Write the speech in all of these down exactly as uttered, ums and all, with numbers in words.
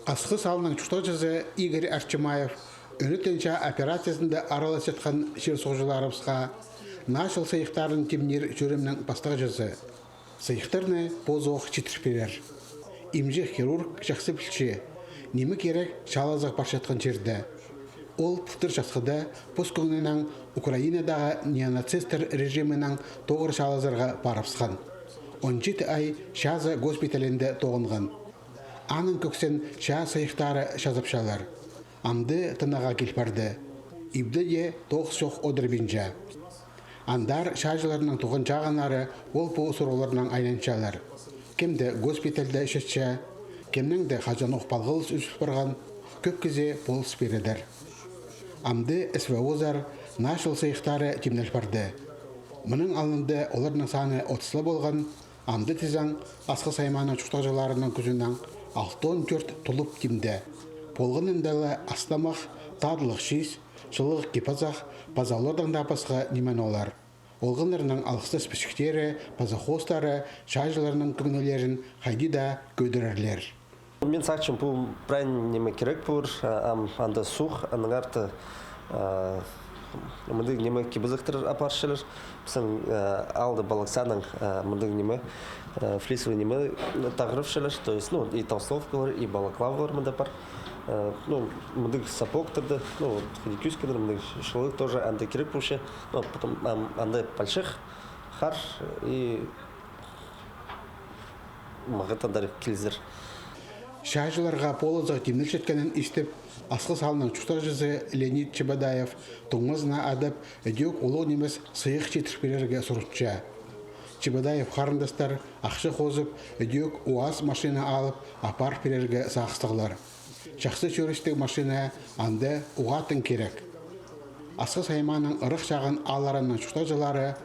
Асхыс аалның чуртағҷызы Игорь Арчимаев ӱнетін чаа операциязында араласчатхан чир-суғҷыларыбысха наа чыл сыйыхтарын тимнир чӧрімнің пастағҷызы. Сыйыхтарны позох читіріп пирер. Имҷі хирург чахсы пілче, ниме кирек чаалазығ парчатхан чирде. Ол пылтыр часхыда пос кӧңнінең Украинадағы неонацистер режимінең тоғыр чаалазарға парыбысхан. Он читі ай чазы госпиталінде тоғынған. Аның кӧксін чаа сыйыхтары чазапчалар. Амды тынағға кил парды. Ибде дее тоғыс чох одырбинча. Андар чааҷыларның туған чағыннары ол-пу сурығларнаң айланчалар. Кем дее госпитальда чатча, кемнің дее хаҷанох палғалыс ӱзіл парған, кӧп кізі полыс пирердер. Амды СВО-зар наа чыл сыйыхтары тимнел парды. Мының алнында оларның саны отыс ла полған, амды тізең, Асхыс аймааның чуртағҷыларының кӱзінең алтон тӧрт тулуп тимде. Полғанында ла астамах, тадылығ чиис, чылығ кип-азах паза олардаң даа пасха ниме-нолар. Олғаннарның алғыстас пічіктері паза хоостары чааҷыларның кӧңнілерін хайди даа кӧдірерлер. Мин сағынчам, пу прай ниме кирек полар, а, ам анда суғ, аннаңар та, а, мындағ ниме кип-азахтар апарчалар. Пістің, а, аалда Балаксаннаң, а, мындағ ниме, а, флисовый ниме тағырапчалар. То есть, ну, и толстовкалар, и балаклавалар мында пар. А, ну, мындағ сапогтар даа, ну, вот, ходить кӱскеннер, мындағ чылығ тоже анда кирек полча. Ну, потом, ам, анда палчах хар и мағат андар килізер. Чааҷыларға полызығ тимнелчеткенін истіп, Асхыс аалның чуртағҷызы Леонид Чебодаев туңмазына адап, ідӧк улуғ нимес сыйых читіріп пирерге сурынча. Чебодаев харындастар ахча хозып, ідӧк УАЗ машина алып, апарып пирерге сағыстығлар. Чахсы чӧрістіг машина анда уғаа тың кирек. Асхыс аймааның ырах чағын аалларының чуртағҷылары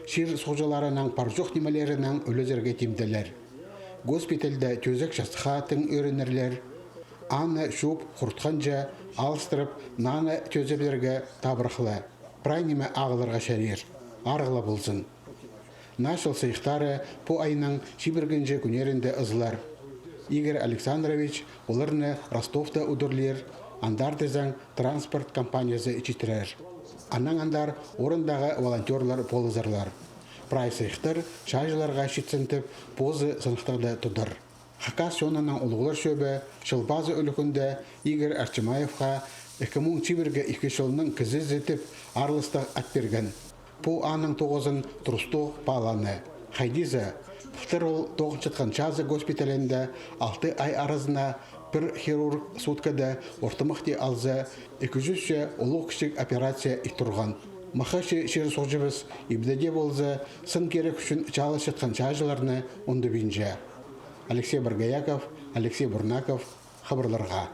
чир-суғҷыларының пар-чох нимелерінең ӱлезерге тимделер. Госпитальда тӧзек-чатха тың ӧрінерлер. Аны чуп, хуртханҷа алыстырып, наны тӧзебізерге табырахлығ. Прай ниме ағыларға чарир. Арығ ла ползын. Наа чыл сыйыхтары пу айның чибіргінҷі кӱннерінде ызылар. Игорь Александрович оларны Ростовта удурлир, андар тізең транспорт компаниязы читірер. Анаң андар орындағы волонтёрлар полызарлар. Прай сыйыхтар чааҷыларға читсін тіп, позы сыныхтағда тудар. Хакас чонының улуғлар чӧбі Чыл пазы ӱлӱкӱнде Игорь Арчимаевха ікі муң чибіргі ікі чылның кізізі тіп аарластығ ат пирген. Пу аның тоғызын турыстығ пааланы. Хайди за, пылтыр ол тоғынчатхан чазы госпиталінде алты ай аразына пір хирург суткада ортымахти алза, ікі чӱсче улуғ-кічіг операция ит турған. Махачы чир-суғҷыбыс ибде дее полза, сын кирек ӱчӱн чааласчатхан чааҷыларны ундубинча. Алексей Боргояков, Алексей Бурнаков, хабарларға.